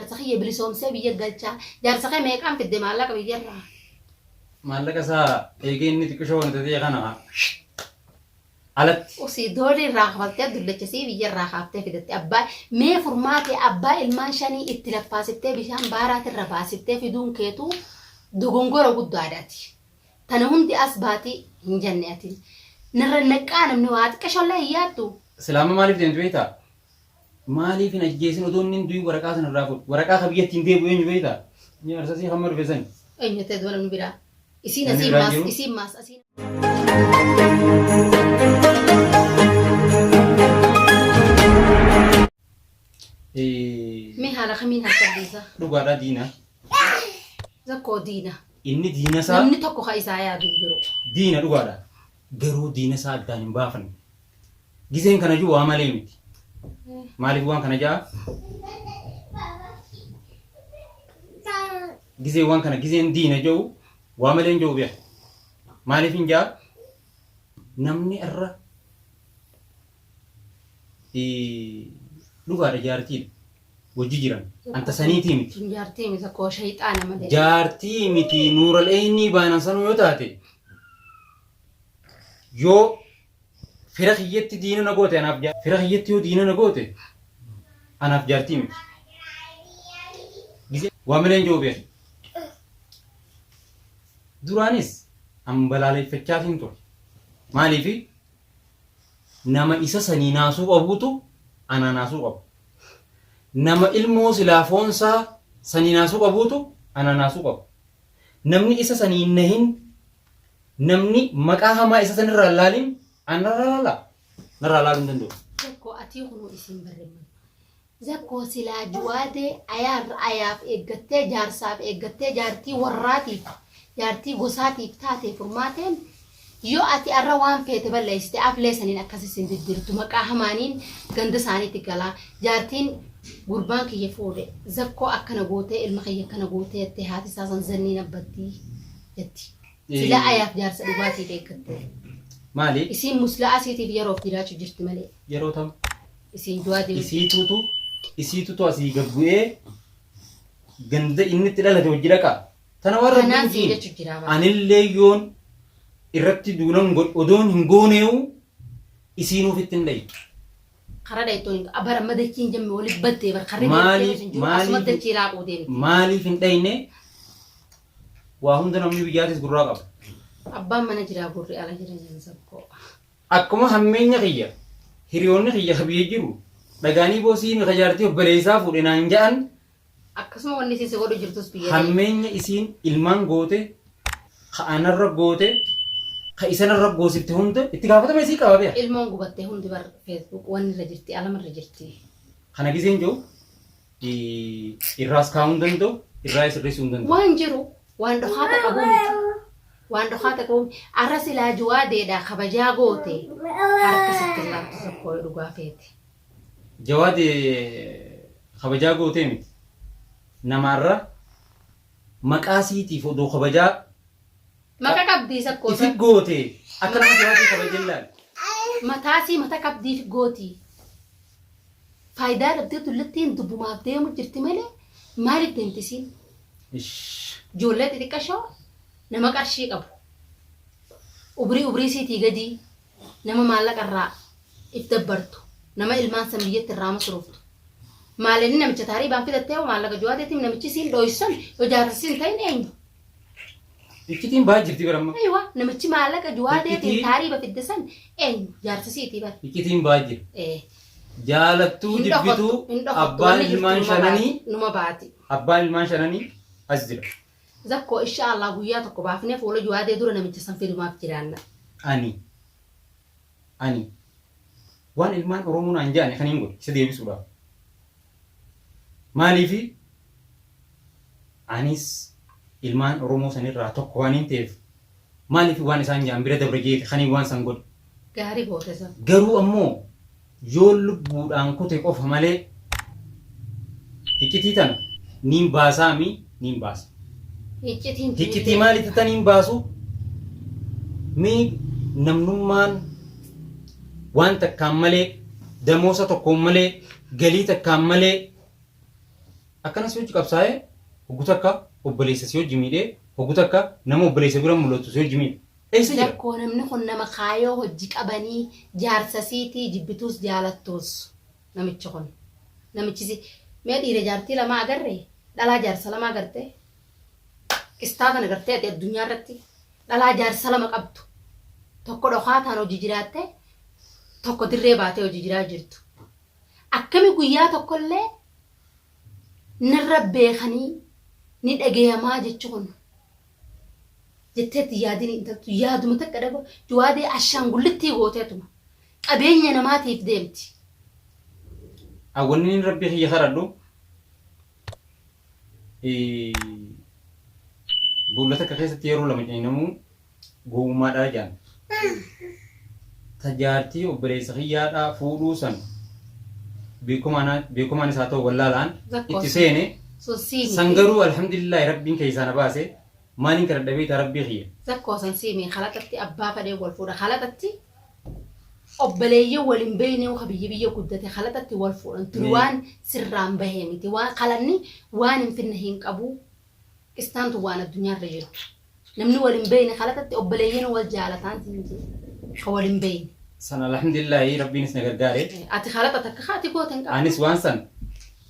Jaarsa kiyya bilisoomsee biyya galchaa. Jaarsa kee meeqaan fidde maallaqa biyyarraa? Maallaqa isaa eegee inni xiqqishoo wanta ta'e kana alatti. Usii doolii irraa kafaltee dullacha sii biyya irraa kaaftee fidatte abbaa mee furmaatee abbaa ilmaan shanii itti laffaasiftee bishaan baaraatirra baasiftee fiduun keetuu dogongora guddaadha ati. Tana hundi as baati hin jenne ati. Narra naqqaa namni waa xiqqashollee hin yaaddu. Silaama maaliif deemtu beektaa? Maaliif hin ajjeesin odoo inni hin du'in waraqaa sana irraa fudhu. Waraqaa ka biyyatti hin deebi'u eenyu beektaa? Inni arsasii hamma dhufe sani. Eenyu ta'e du'a namni biraa. Isiin Namni asiin biraan maas jiru? isiin maas asiin. Mee haala kamiin harka dhiisa? Dhugaadhaa diina. Zakkoo diina. Inni diina isaa Namni tokko ka isaa yaadu hin jiru. diina dhugaadha. Garuu diina isaa addaan hin baafanne. Gizeen kana jiru waa malee miti. Maaliif waan kana ja'a? Gizeen waan kana gizeen diina jedhu waa malee hin jedhu beeka. Maaliif hin ja'a? Namni irra Dhugaadha jaartiidha. Wajji jiran. Anta saniitii miti. Tun jaartii miti koo shayxaana malee. Jaartii miti nuural eeynii baanan sanuu yoo taate yoo fira kiyyatti diina na goote anaaf fira kiyyatti yoo diina na goote anaaf jaartii miti. Gizee waa malee hin jiru beeku. Duraanis an balaaleffachaatiin ture. Maaliifi Nama isa sanii naasuu qabuutu anaa naasuu qaba. Nama ilmoo silaa foonsaa sanii naasuu qabuutu anaa naasuu qaba. Namni isa sanii hin nahin, namni maqaa hamaa isa sanirraa hin laalin anarraa laalaa? Narraa laaluu hin danda'u. Tokko atii kunuu isiin barreeffama. Zakkoo silaa juwaadee ayaarra ayaaf eeggattee jaarsaaf eeggattee jaartii warraatiif jaartii gosaatiif taatee furmaateen yoo ati arra waan feete balleessite aflee saniin akkasi sin diddirtu maqaa hamaaniin ganda isaaniitti galaa jaartiin gurbaan kiyya fuudhe zakkoo akkana gootee ilma kiyya akkana gootee jettee haati isaa san zanniin abbattii jetti silaa ayaaf jaarsa dhugaatiif eeggattee Maali? isiin muslaa asiitiif yeroof jiraachuu jirti malee Yeroo tam? Isiin du'aa deemti. Isiitutu isiitutu asii gad bu'ee ganda inni itti dhalate hojii dhaqa. Tana waan Kanaan rabbiin siin siin jechu jiraa bara. anillee yoon irratti duulan godhe odoon hin gooneewu isiin ofitti hin dhayi. Karaa dhayittoon hin bara amma dachiin jemme walitti baddee bara karri deemtee Maaliif hin jiru asuma maaliif dachii laaquu deemti. maaliif hin dhayne waa hunda namni biyyaatis gurraa qaba. Abbaan mana jiraa gurri ala jira jedhan sakkoo. Akkuma hammeenya kiyya hiriyoonni kiyya ka biyya jiru dhagaanii boo siimi ka jaartii obboleessaa fuudhe naan ja'an Akkasuma wanni isiin si godhu jirtus biyya ta'e. hammeenya isiin ilmaan goote ka anarra goote ka isanarra goosifte hunda itti gaafatama isii qaba beeka. Ilmoon gubatte hundi bar Facebook wanni irra jirti alama irra jirti. Kana gizeen jiru irraas kaa'uu hin danda'u, irraayis hir'isuu hin danda'u. Waan jiru waan dhokaata qabuu miti. Waan dhokaata qabuu miti. Arra silaa juwaadeedha kabajaa goote harka sitti hin laattu tokko yoo dhugaa feete. Jawaad kabajaa gootee miti. Namaarra maqaa siitiif odoo kabajaa Maqa qabdii sakkoo ifi goote akka nama jawaadii kabajee laal. Mataa sii mata qabdiif gootii. Faayidaa dhabdee dullattiin dubbumaaf deemu jirti malee maaliif deemti isiin? Ish. Ijoollee xixiqqashoo nama qarshii qabu. Ubrii ubrii isiitii gadii nama maallaqa irraa if dabbartu nama ilmaan san biyyatti irraa masruuftu. Maal inni namicha taariibaan fidattee hoo maallaqa juwaateetiin namichi isiin dhooysan yoo jaarsa isiin ta'in eenyu? Iccitiin baa jirti bara amma. Aywa namichi maallaqa juwaateetiin Iccitii- taariiba fidde san eenyu jaarsa isiitii bara. Iccitiin baa jira. Eh. Jaalattuu Hin jibbituu dhokattu, hin dhokattu. abbaan Wanni jirtu ilmaan numa shananii baati, numa baati. abbaan ilmaan shananii as jira. Zakkoo insha Allah guyyaa tokko baafnee fuula juwaadee dura namicha san fidumaaf jiraanna. Ani ani waan ilmaan Oromoo naan jedhani kan hin godhe isa deebisuudhaaf. Maaliifi anis ilmaan Oromoo sanirraa tokko waan hin ta'eef maaliif waan isaan jedhan bira dabra jeeti kaniin waan san godhe. Gaarii goote san. Garuu ammoo yoo lubbuudhaan kute qofa malee hiccitii tana niin baasaami niin baasa. Hiccitiin Hiccitii maalitti taniin baasu mee namnummaan waan takkaan malee damoosa tokkoon malee galii takkaan malee. Akkana si hojji qabsaa'ee hoggu takka obboleessa si hojji miidhee hoggu takka nama obboleessa bira mul'atu si hojji miidhe. Eessa jira? Zakkoo namni kun nama kaayoo hojji qabanii jaarsa siitii jibbituus jaalattuus namichi kun namichi si mee dhiira jaartii lamaa agarree dhalaa jaarsa lamaa agartee qistaa kana gartee ati addunyaa irratti dhalaa jaarsa lama qabdu tokko dhokaataan hojii jiraattee tokko dirree baatee hojii jiraa jirtu akkami guyyaa tokkollee narra beekanii ni dhageeyamaa jechi kun jetteetti yaadini intaltu yaaduma takka dhaba juwaadee ashaangullittii gooteetuma qabeenya namaatiif deemti. Wanni inni rabbii kiyya kadhadhu boolla takka keessatti yeroo lama ciniinamuu gowwummaadhaa jedhan. Ta jaartii obboleessa kiyyaadhaa fuudhuu san beekumaanis haa ta'u wallaalaan itti seene Sun sii miti. san garuu alhamdulillaahi rabbiin keessaa na baase maaliin kadhadha beektaa rabbii kiyya. Zakkoo san sii mii kalaxatti abbaa fedhee wal fuudha kalaxatti obboleeyyan wal hin beekne ka biyya biyya guddate kalaxatti wal fuudhan tuni waan sirraan bahee miti waan kalanni waan hin finne hin qabu qistaan tun waan addunyaarra jiru namni wal hin beekne kalaxatti obboleeyyan wal jaalataan siin jee ka wal hin beekne. San alhamdulillaahi rabbiinis na gargaare. Ati kalaxa takka kaati goote hin qabdu. Anis waan san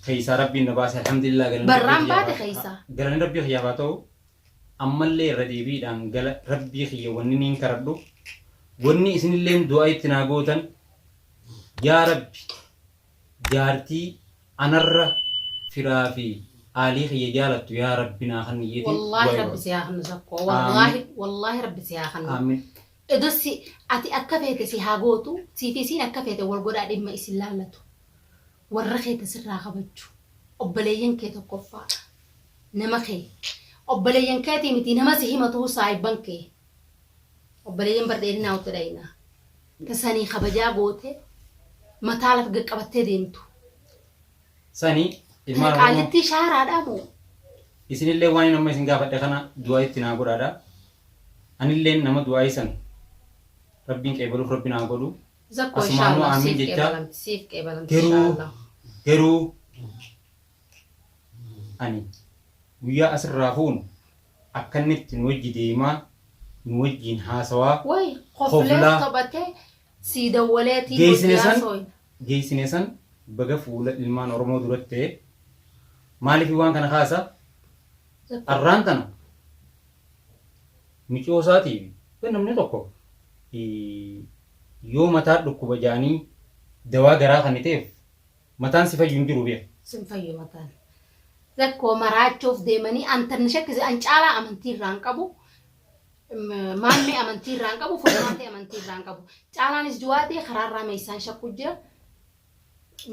keessaa rabbiin na baase alhamdulillah galanni Barraan rabbii kiyyaaf baate haa keessaa. galanni rabbii kiyyaaf haa ta'u ammallee irra deebiidhaan gala rabbii kiyya wanni niin karadhu wanni isinilleen du'a itti naa gootan yaa rabbi jaartii anarra firaa fi aalii kiyya jaalattu yaa rabbi naa kanni jeetiin Wallaahi du'aa rabbi godha. si haa kannu zakkoo. Wallaahi Aamin. wallaahi rabbi si haa kannu. Aamin. Edo si ati akka feete si haa gootu siif isiin akka feete wal godhaa dhimma isin laallatu. Warra kee ta sirraa kabajju. Obboleeyyan kee tokkoffaa. Nama kee. Obboleeyyan keetii miti nama si himatuu saayibban kee. Obboleeyyan bar dheerinaa utti dhayna. Ta sanii kabajaa goote mataa lafa gaqqabattee deemtu. Sani Tana ilmaan Oromoo qaallittii shaaraadhaa moo? isinillee waan inni amma isin gaafadhe kana du'aa itti naa godhaadha. Anilleen nama du'aa'ii san rabbiin qeebaluuf rabbi naa godhu. Zakkoo Asumaanuu inshaallah aamiin siif jechaa qeebalamti siif qeebalamti garuu inshaallah. garuu ani guyyaa asirraa fuunu akka inni itti nu wajji deemaa nu wajjiin haasawaa Way koflee koflaa taphatee sii dawwaleetii geessine hojii san haasooyna. geessine san baga fuula ilmaan Oromoo duratti ta'e maaliif waan kana kaasa Zakkoo arraan tana micoo isaatii fi namni tokko yoo mataa dhukkuba jaanii dawaa garaa kan ta'eef mataan si fayyu hin jiru beeka. Sin fayyu mataan. Zakkoo maraachuuf deemanii an tan shakkise an caalaa amantii irraa hin qabu. Maammee amantii irraa hin qabu. Furmaatee amantii irraa hin qabu. Caalaanis du'aatee karaarraa meessaan shakku jira.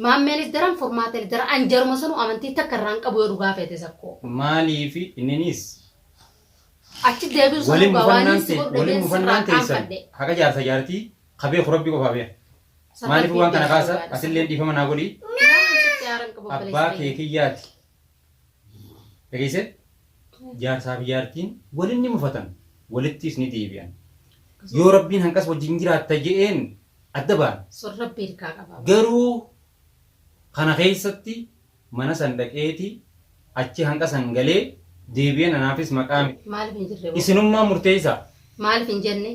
Maammeenis daran furmaateen daran an jaruma sanuu amantii takka irraa hin qabu yoo dhugaa feete zakkoo. Maaliif inninis Achi deebi'u sanuu waliin gaa waan mufannaan inni si te godhu waliin dhageen sirraa mufannaan teessan qaanfadhe. haqa jaarsa jaartii ka beeku rabbi qofaa beeka. San Maaliif rabbiin waan kana beeka kaasa dhugaadha san asillee rabbi. dhiifama naa godhi Waan sitti aaran qabu abbaa obboleessa kee kiyya. kiyyaati. Dhageessee jaarsaa fi jaartiin waliin ni mufatan walittis ni deebi'an. Yoo rabbiin hanqas wajjin jiraatta je'een adda ba'an. Sun rabbi hirkaa qaba. Garuu kana keessatti mana san dhaqeeti achi hanqa san galee deebi'een anaafis maqaa miti. Maaliif hin jirre boo? Isinummaa murteessaa. Maaliif hin jenne?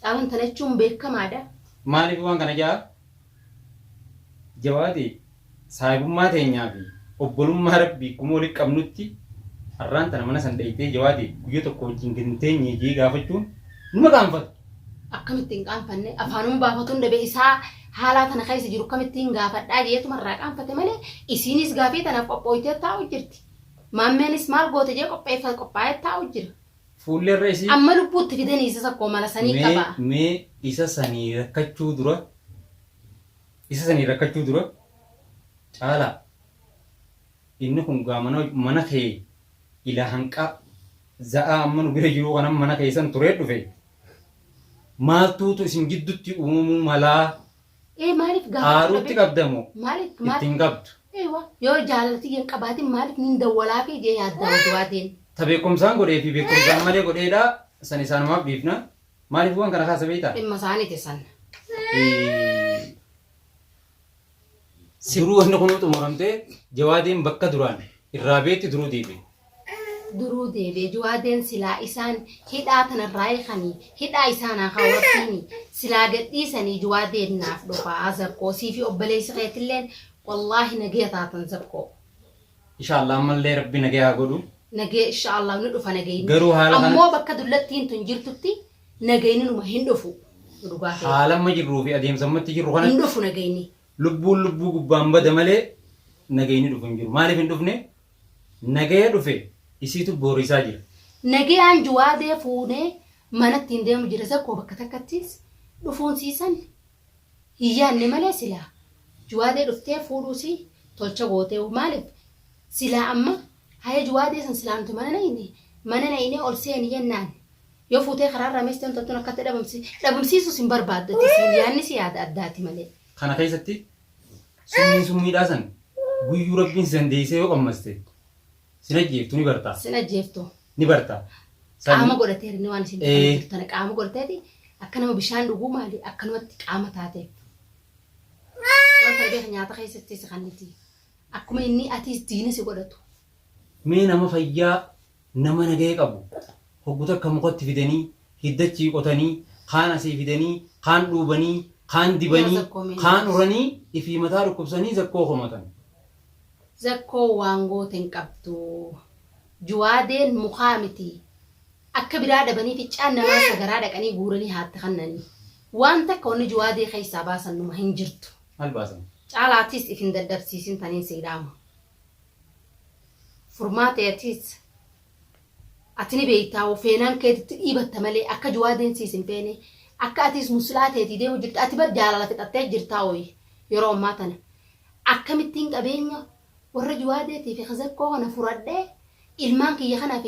Caalaan tana jechuun beekamaadha. Maaliif waan kana ja'a? Jawaadi saahibummaa teenyaa fi obbolummaa rabbii akkuma walitti qabnutti har'aan tana mana san dhayxee jawaadi guyya tokko wajjin gad hin teenye jee gaafachuun numa qaanfata. Akkamitti hin qaanfanne afaanuma baafatuun dhabe isaa haalaa tana keessa jiru akkamittiin gaafadhaa jeetuma irraa qaanfate malee isiinis gaafii tanaaf qophooytee taa'u jirti. Maammeenis maal goote jee qopheeffa qophaa'ee taa'u jira. Fuulleerra isii Amma lubbuutti fidanii isa sakkoo mala sanii mee qaba. mee isa sanii rakkachuu dura isa sanii rakkachuu dura caalaa inni kun gaa mana mana kee ilaa hanqa za'aa amma nu bira jiruu kanan mana keessan turee dhufe maaltuutu isin giddutti uumamuu malaa Ee maaliif gaafachuu aaruutti dhabee? qabda moo Maaliif maal? ittiin qabdu? Eewa yoo jaalala tiyya hin qabaatin maaliif nin dawwalaa fi jee yaaddaa waduwaatiin. Ta beekumsaan godhee fi beekumsaan malee godheedha san isaanumaaf dhiifna. Maaliif waan kana kaasa beektaa? Dhimma isaaniiti san. Duruu wanni kunuu xumuramtee Jawaadeen bakka duraan irraa beetti duruu deebi'e. Duruu deebi'e Jawaadeen silaa isaan hidhaa tanarraa hiikanii hidhaa isaan haa kaa'u rabbiini silaa gadhiisanii Jawaadeen naaf dhufaa zakkoo sii fi obboleessi keetilleen wallaahi nagaya taatan zakkoo. Inshallah ammallee rabbi nagaya haa godhu. Nagaya inshallah ni dhufa nagayni. Garuu haala Ammoo kanatti bakka dullattiin tun jirtutti nagayni numa hin dhufu. Dhugaa ta'e. haala amma jirruu fi adeemsa ammatti jirru Hin kanatti dhufu nagayni. lubbuun lubbuu gubbaan bada malee nagayni dhufu hin jiru. Maaliif hin dhufne? Nagaya dhufe isiitu boorisaa jira. Nagayaan juwaadee fuunee manatti hin deemu jira zakkoo bakka takkattis dhufuun siisan hin yaanne malee silaa juwaadee dhuftee fuudhuusii tolcha gootee maaliif silaa amma haya juwaadee san silaa nuti mana nayne mana naynee ol seeni jennaan yoo fuutee karaarraa meesteen toltuun akkatti dhabamsi dhabamsiisuus hin barbaaddu ati siin yaanni si yaada addaati malee. Kana keessatti summii summiidhaa san guyyuu rabbiin si dandeessee yoo qammaste sin ajjeeftu ni bartaa. Sin ajjeeftu. Ni bartaa. San Qaama godhateera inni waan isin ee jirtu tana qaama godhateeti akka nama bishaan dhuguu maali akkanumatti qaama taateef. Waan kana beeka nyaata keessatti si kanniti. Akkuma inni atiis diina si godhatu. Mee nama fayyaa nama nagaya qabu hoggu takka mukatti fidanii hiddachii qotanii kaan asii fidanii kaan dhuubanii kaan Yaa dibanii zakkoo mee kaan nyaata. uranii ifii mataa dhukkubsanii zakkoo komatan. Zakkoo waan goote hin qabdu. Juwaadeen mukaa miti. Akka biraa dhabanii ficcaan namaa sagaraa dhaqanii guuranii haatti kannanii. Waan takka wanni juwaadee keessaa baasan numa hin jirtu. Maal baasan? Caalaa atis if hin dadhabsiisin taniin sii dhaamu. Furmaate atis ati ni beektaa feenaan keetitti dhiibatta malee akka juwaadeen siis hin feene akka atis muslaa teetii deemu jirta ati bar jaalala fixattee jirtaa ooyi yeroo ammaa tana akkamittiin qabeenya warra juwaadeetii fi kazakkoo kana furadhee ilmaan kiyya kanaaf